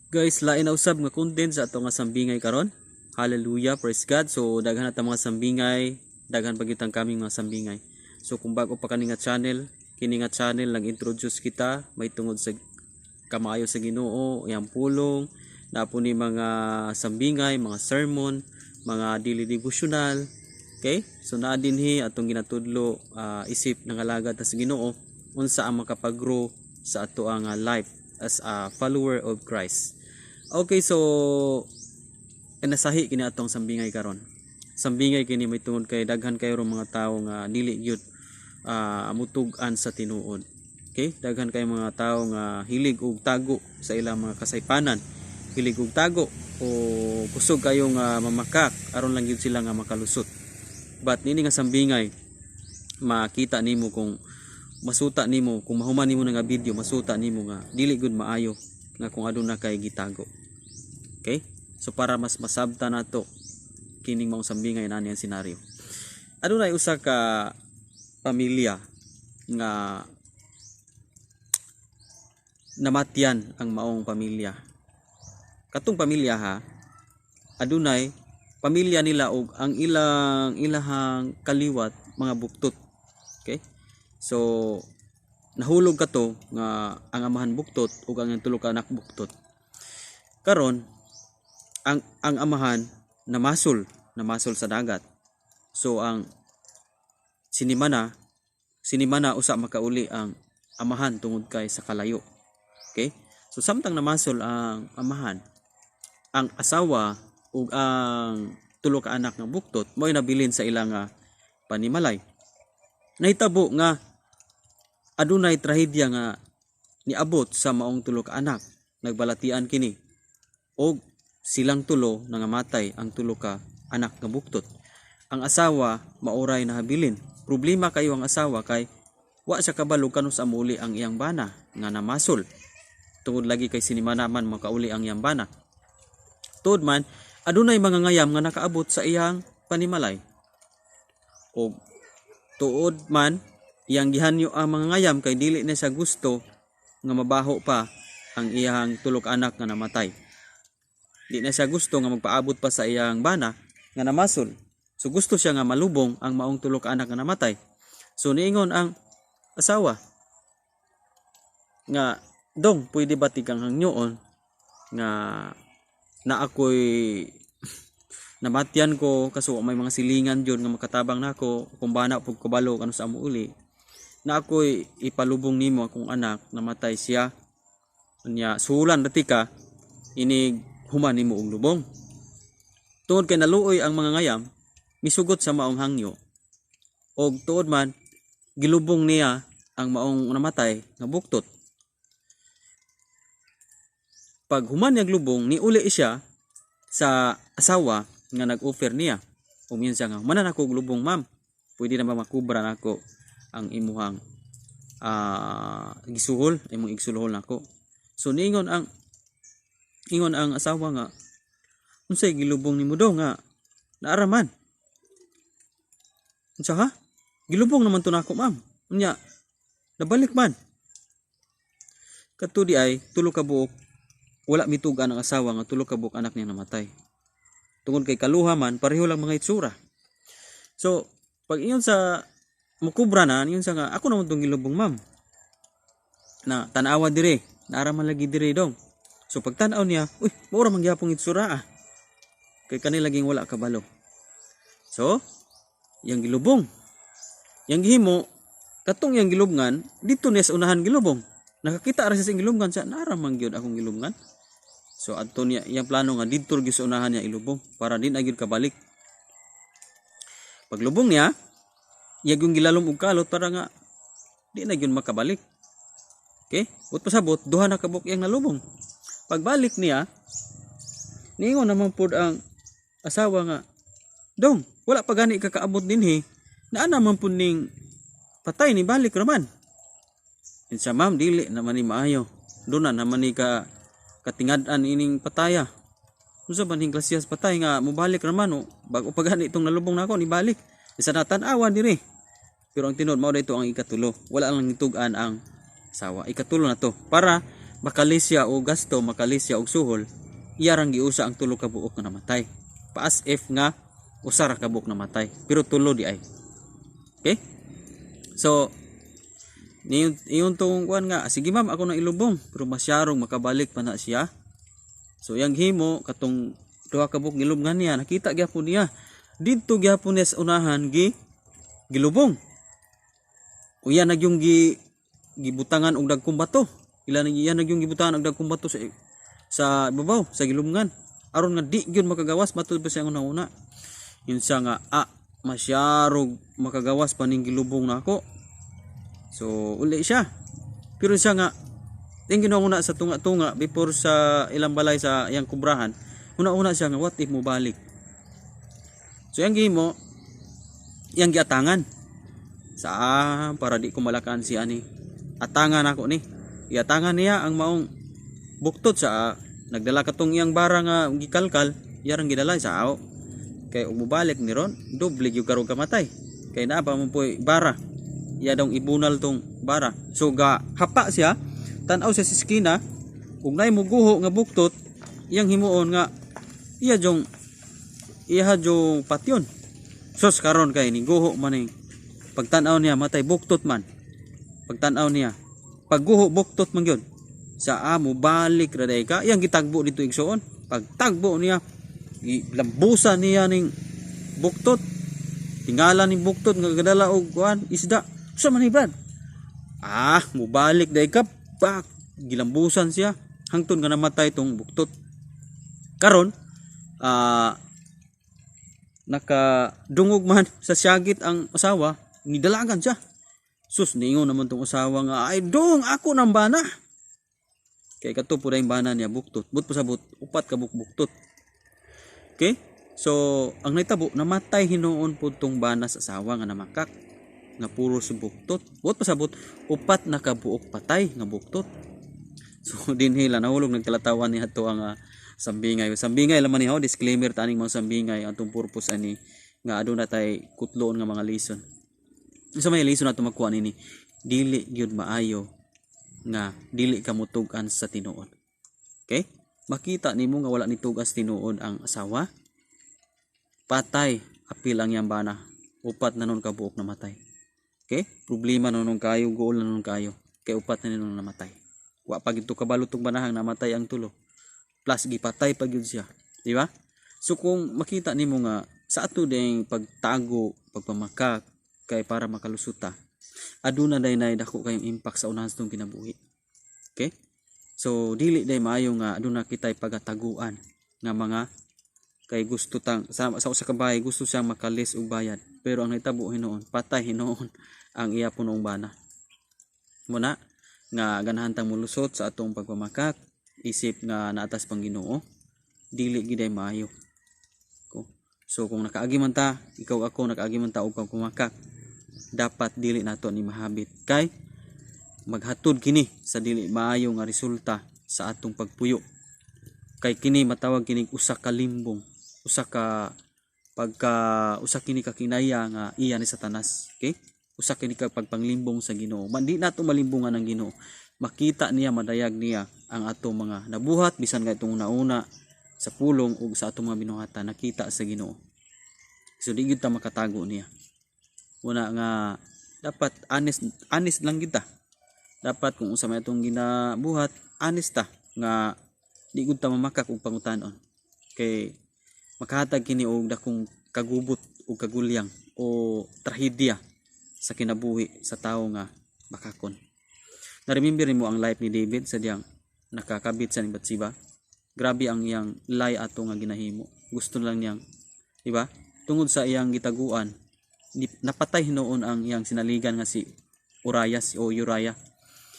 Guys, lain na usab nga content sa ato nga sambingay karon. Hallelujah, praise God. So daghan na ta mga sambingay, daghan pa gyud tang kaming mga sambingay. So kung bago pa kani nga channel, kini nga channel nag-introduce kita may tungod sa kamaayo sa Ginoo, iyang pulong, na po ni mga sambingay, mga sermon, mga daily devotional. Okay? So naa dinhi atong ginatudlo isip ng alagad ta sa Ginoo unsa ang makapag-grow sa ato ang life as a follower of Christ. Okay, so nasahi kini atong sambingay karon. Sambingay kini may tungod kay daghan kayo rong mga tawo nga dili gyud mutug-an sa tinuod. Okay? Daghan kay mga tawo nga hilig og tago sa ilang mga kasaypanan. Hilig og tago o kusog kayo nga mamakak aron lang gyud sila nga makalusot. But nini nga sambingay, makita nimo kung masuta nimo, kung mahuman nimo na nga video, masuta nimo nga dili gud maayo nga kung aduna kay gitago. Okay? So para mas masabta nato kining maong sambingay, nani ang senaryo. Adunay usa ka pamilya nga namatyan ang maong pamilya. Katong pamilya ha, adunay pamilya nila og ang ilang ilahang kaliwat mga buktot. Okay? So nahulog kato nga ang amahan buktot ug ang tulo ka anak buktot. Karon ang amahan namasol, namasol sa dagat. So ang sinimana usa makauli ang amahan tungod kay sa kalayo. Okay? So samtang namasol ang amahan, ang asawa ug ang tulo ka anak nga buktot mo'y nabilin sa ilang panimalay. Nahitabo nga adunay trahedya nga niabot sa maong tulo ka anak. Nagbalatian kini og silang tulo nangamatay, ang tulo ka anak nga buktot. Ang asawa maoray nahabilin. Problema kayo ang asawa kay wa siya kabalo kanus muli ang iyang bana nga namasol. Tungod lagi kay sinimana man makauli ang iyang bana. Tuod man, adunay mga ngayam nga nakaabot sa iyang panimalay. O tuod man, iyang gihanyo ang mga ngayam kay dili na siya gusto nga mabaho pa ang iyang tulo ka anak nga namatay. Di na siya gusto nga magpaabot pa sa iyang bana nga namasol. So gusto siya nga malubong ang maong tulo ka anak nga namatay. So niingon ang asawa nga, "Dong, pwede ba tikang hangyoon nga na ako'y namatyan ko, kaso may mga silingan jud nga makatabang nako kung bana pug kabalo kanu sa amo uli, na ako'y ipalubong nimo akong anak, namatay siya. Unya sulan ra ka inig human nimo og lubong?" Tungod kay naluoy ang mga ngayam, misugot sa maong hangyo og tuod man gilubong niya ang maong namatay nga buktot. Pag human niya lubong, niuli siya sa asawa nga nag-offer niya. Umiyon siya nga, "Humanan ako og lubong, ma'am. Pwede na ba makubra nako ang imuhang gisuhol, imong igsuhol nako?" So niingon ang ingon ang asawa nga, "Unsay gilubong nimo daw nga naaraman?" "Unsa ha? Gilubong naman to nako, ma'am. Unya nabalik man." Kadto di ay tulo ka buok wala mitugan ang asawa nga tulo ka buok anak niya namatay. Tungod kay kaluha man, pareho lang mga itsura. So, pag ingon sa mukubra na, ingon sa nga, "Ako naman tong gilubong, ma'am. Na, tanawa dire, naara man lagi dire, dong." So pag tanaw niya, "Uy, mura man gyapon itsura ah." Kay kanila laging wala kabalo. So, yang gilubong. Yang gihimo, katong yang gilubngan, dito niya sa unahan gilubong. Nakakita ra siya sa gilubngan siya, "Naara man gyud akong gilubngan." So adto niya iyang plano nga didto gyud sa unahan niya ilubong para din na gyud kabalik. Paglubong niya, iya gyud gilalom og kalot para nga di na gyud makabalik. Okay? But pasabot, duha na kabuk iyang nalubong. Pagbalik niya, niingon naman pud ang asawa nga, "Dong, wala pa gani ka kaabot dinhi. Naa naman pud ning patay, ni balik raman." "Insa, ma'am, dili naman ni maayo. Doon na naman ni ka katingad-an ining pataya. Unsa ba ning klasiyas patay nga mobalik raman o bago pa gani itong nalubong nako ni balik. Isa na tan-awan diri." Pero ang tinuod, mao ito ang ikatulo. Wala lang gitug-an ang asawa. Ikatulo na to para Makalis siya og gasto, makalis siya og suhol, iya rang giusa ang tulo ka buok nga namatay. Pa as if nga usa ra ka buok namatay, pero tulo diay. Okay? So niyon iyon tong kuan nga, "Sige ma'am, ako nang ilubong," pero masyarong makabalik pa na siya. So iyang himo katong duha ka buok gilubngan niya, nakita gyapon niya. Didto gyapon niya sa unahan gilubong. Uya na yung gibutangan og dagkong bato. Ila na iya na yung gibutangan og dagkong bato sa ibabaw sa gilubngan. Aron nga di gyud makagawas, matud pa siya una-una. Yun siya nga, "Ah, masyarog makagawas pa ning gilubong nako." So uli siya. Pero siya nga yung ginawa sa tunga-tunga before sa ilang balay sa iyang kubrahan, una-una siya nga, "What if mo balik?" So yang gihimo, iyang giatangan. Sa ah, para di ko malakaan si ani. Atangan ako ni. Iatangan niya ang maong buktot sa ah, nagdala katong iyang bara nga gikalkal, iyang gidala sa aw. Kay ug mobalik ni ron, doble gyud karong kamatay. Kay naa pa mo poy bara. Iya daw ibunal tong bara. So ga hapa siya, tan-aw siya sa eskina, ug naay muguho nga buktot, iyang himuon nga iya jong patyon. Sus, karon kay ni guho man ni. Pagtan-aw niya, matay buktot man. Pagtan-aw niya, pagguho, buktot man gyud. Sa amo balik ra day ka, iyang gitagbo dito, igsuon. Pagtagbo niya, lambusan niya ning buktot. Tingala ning buktot nga gadala og kuan isda. Sa man ni, Brad? Ah, mubalik day ka. Bak, gilambusan siya. Hangtod nga namatay tong buktot. Karon, nakadungog man sa siyagit ang asawa, nidalagan siya. Sus, niingon naman tong asawa nga, "Ay dong, ako nang bana." Kay kato po yung bana niya, buktot. But pasabot, upat ka buktot. Okay? So, ang nahitabo, namatay hinuon po tong bana sa asawa nga namakak nga puro sa buktot. But pasabot, upat na kabuok patay nga buktot. So, dinhi lang nahulog nagkalatawan ni ato ang sambingay. Sambingay laman ni ho, disclaimer taning mga sambingay, atong purpose ani nga aduna tay kutloon nga mga lesson. Sa may lesson nato makuha nini, dili gyud maayo nga dili ka mutug-an sa tinuod. Okay? Makita nimo nga wala ni tug-an sa tinuod ang asawa. Patay apil ang iyang bana. Upat na nun kabuok namatay. Okay? Problema na nun kayo, gool na nun kayo. Kay upat na nun namatay. Wa pa gid to kabalo tong banahang namatay ang tulo. Plus gipatay pa gyud siya. Di ba? So kung makita nimo nga sa ato ding pagtago, pagpamakak kay para makalusot ta, aduna day nay dako kayong impact sa unahan sa atong kinabuhi. Okay? So dili day maayo nga aduna kitay pagataguan nga mga kay gusto tang sa usa ka bahay, gusto siyang makalis og bayad, pero ang nahitabo hinuon, patay hinuon ang iya punong bana. Muna nga ganahan tang molusot sa atong pagpamakak isip nga naatas pang Ginoo, dili gid ay maayo ko. So kung nakaagi man ta, ikaw, ako, nakaagi man ta og pagpamakak, dapat dili nato ni mahabit kay maghatod kini sa dili maayo nga resulta sa atong pagpuyo, kay kini matawag kini usa ka limbong, usa ka pagka usa kini ka kinaya nga iya ni Satanas. Okay, usa kini ka pagpanglimbong sa Ginoo. Man di nato malimbungan ang Ginoo. Makita niya, madayag niya ang atong mga nabuhat, bisan nga itong una-una sa pulong ug sa atong mga binuhatan, nakita sa Ginoo. So di gyud ta makatago niya. Una nga dapat honest, honest lang kita. Dapat kung unsa may atong ginabuhat, honest ta nga di gud ta mamakak og pangutanon, kay makahatag kini og dakong kagubot o kagulyang o trahedya sa kinabuhi sa tawo nga bakakon. Na-remember nimo ang life ni David sa diyang nakakabit sa ni Bathsheba? Grabe ang iyang lie ato nga ginahimo. Gusto lang niyang, di ba? Tungod sa iyang gitaguan, napatay hinuon ang iyang sinaligan nga si Urias o Uriah.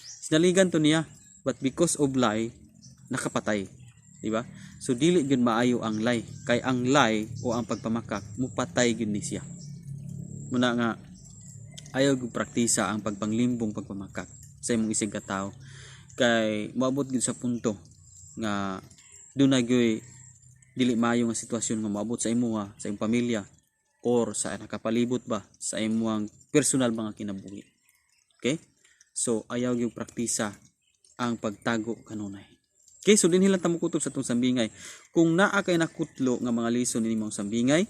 Sinaligan to niya, but because of lie, nakapatay. Di ba? So dili gyud maayo ang lie, kay ang lie o ang pagpamakak mupatay gyud ni siya. Muna nga ayaw gyud praktisa ang pagpanglimbong, pagpamakak sa imong isig ka tawo, kay moabot gyud sa punto nga dunay gyud dili maayo nga sitwasyon nga moabot sa imuha, sa imong pamilya or sa nakapalibot ba, sa imong personal mga kinabuhi. Okay? So ayaw gyud praktisa. Ang pagtago kanunay. Okay, so dinhi lang ta mokutob sa atong sambingay. Kung naa kay nakutlo nga mga lesson ini mong sambingay,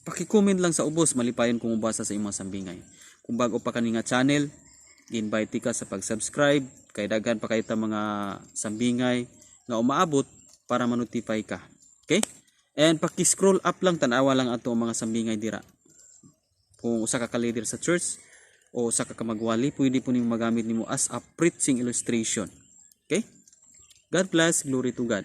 paki-comment lang sa ubos, malipayon kung mobasa sa imong sambingay. Kung bago pa kani nga channel, gi-invite ka sa pag-subscribe kay daghan pa kay ta mga sambingay nga umaabot para ma-notify ka. Okay? And paki-scroll up lang, tan-awa lang ato ang mga sambingay dira. Kung usa ka leader sa church o usa ka magwali, pwede po nimo magamit nimo as a preaching illustration. Okay? God bless, glory to God.